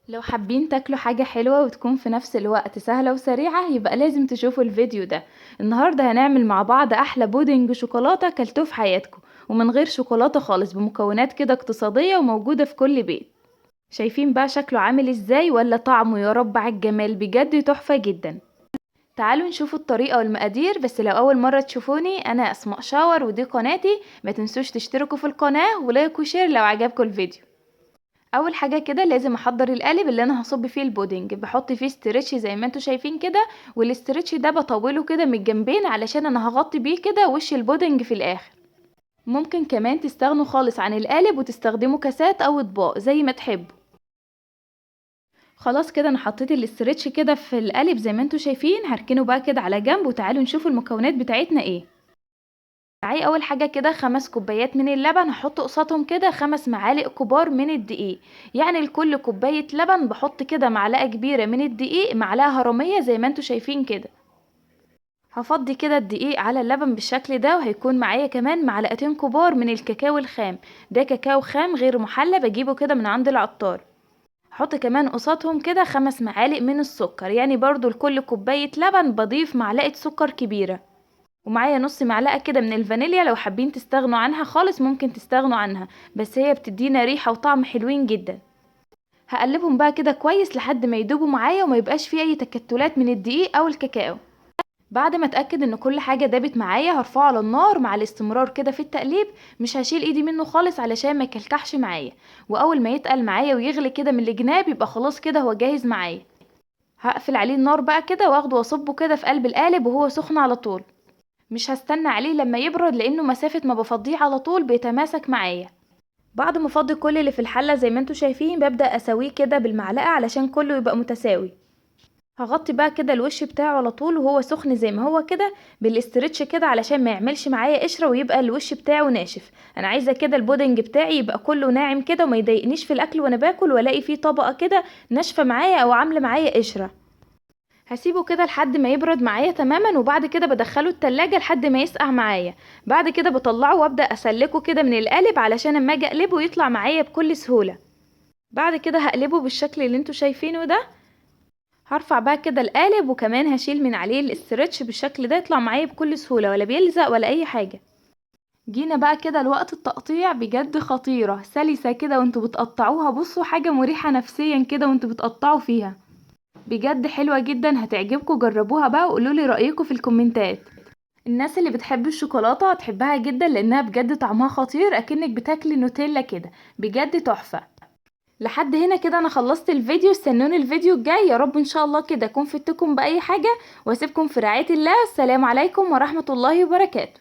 لو حابين تاكلوا حاجة حلوة وتكون في نفس الوقت سهلة وسريعة يبقى لازم تشوفوا الفيديو ده. النهاردة هنعمل مع بعض أحلى بودنج شوكولاتة كلتوه في حياتكم، ومن غير شوكولاتة خالص، بمكونات كده اقتصادية وموجودة في كل بيت. شايفين بقى شكله عامل ازاي ولا طعمه؟ يا رب على الجمال، بجد تحفة جدا. تعالوا نشوفوا الطريقة والمقادير. بس لو أول مرة تشوفوني، أنا أسماء شاور ودي قناتي، ما تنسوش تشتركوا في القناة و like و share لو عجبكم الفيديو. أول حاجة كده لازم أحضر القالب اللي أنا هصب فيه البودنج. بحط فيه stretch زي ما انتوا شايفين كده، وال stretch ده بطوله كده من الجنبين علشان أنا هغطي بيه كده وش البودنج في الآخر. ممكن كمان تستغنوا خالص عن القالب وتستخدموا كاسات أو أطباق زي ما تحبوا. خلاص كده انا حطيت ال stretch كده في القالب زي ما انتوا شايفين، هركنه بقى كده على جنب. وتعالوا نشوف المكونات بتاعتنا ايه. معايا اول حاجه كده 5 كوبايات من اللبن، هحط قصادهم كده 5 معالق كبار من الدقيق. يعني لكل كوبايه لبن بحط كده معلقه كبيره من الدقيق، معلقه هرميه زي ما انتوا شايفين كده. هفضي كده الدقيق على اللبن بالشكل ده، وهيكون معايا كمان معلقتين كبار من الكاكاو الخام. ده كاكاو خام غير محلى، بجيبه كده من عند العطار. هحط كمان قصادهم كده 5 معالق من السكر، يعني برضو لكل كوباية لبن بضيف معلقة سكر كبيرة. ومعايا نص معلقة كده من الفانيليا، لو حابين تستغنوا عنها خالص ممكن تستغنوا عنها، بس هي بتدينا ريحة وطعم حلوين جدا. هقلبهم بقى كده كويس لحد ما يدوبوا معايا وما يبقاش فيه اي تكتلات من الدقيق او الكاكاو. بعد ما اتاكد ان كل حاجه دابت معايا هرفعه على النار مع الاستمرار كده في التقليب، مش هشيل ايدي منه خالص علشان ما يكلكحش معايا. واول ما يتقل معايا ويغلي كده من الجناب يبقى خلاص كده هو جاهز معايا. هقفل عليه النار بقى كده واخده واصبه كده في قلب القالب وهو سخن على طول، مش هستنى عليه لما يبرد لانه مسافه ما بفضيه على طول بيتماسك معايا. بعد ما افضي كل اللي في الحله زي ما انتوا شايفين ببدا اسويه كده بالمعلقه علشان كله يبقى متساوي. هغطي بقى كده الوش بتاعه على طول وهو سخن زي ما هو كده بال stretch كده علشان ما يعملش معايا قشره ويبقى الوش بتاعه ناشف. انا عايزه كده البودنج بتاعي يبقى كله ناعم كده وما يضايقنيش في الاكل وانا باكل والاقي فيه طبقه كده ناشفه معايا او عامله معايا قشره. هسيبه كده لحد ما يبرد معايا تماما، وبعد كده بدخله التلاجة لحد ما يسقع معايا. بعد كده بطلعه وابدا اسلكه كده من القالب علشان اما اجي اقلبه يطلع معايا بكل سهوله. بعد كده هقلبه بالشكل اللي انتوا شايفينه ده. هرفع بقى كده القالب وكمان هشيل من عليه ال stretch بالشكل ده، يطلع معايا بكل سهولة ولا بيلزق ولا اي حاجة. جينا بقى كده لوقت التقطيع، بجد خطيرة سلسة كده وانتوا بتقطعوها. بصوا حاجة مريحة نفسيا كده وانتوا بتقطعوا فيها، بجد حلوة جدا، هتعجبكم. جربوها بقى وقولوا لي رأيكم في الكومنتات. الناس اللي بتحب الشوكولاتة هتحبها جدا لانها بجد طعمها خطير، اكنك بتاكلي نوتيلا كده، بجد تحفة. لحد هنا كده انا خلصت الفيديو، استنوني الفيديو الجاي يا رب ان شاء الله كده اكون فدتكم باي حاجه، واسيبكم في رعايه الله. السلام عليكم ورحمه الله وبركاته.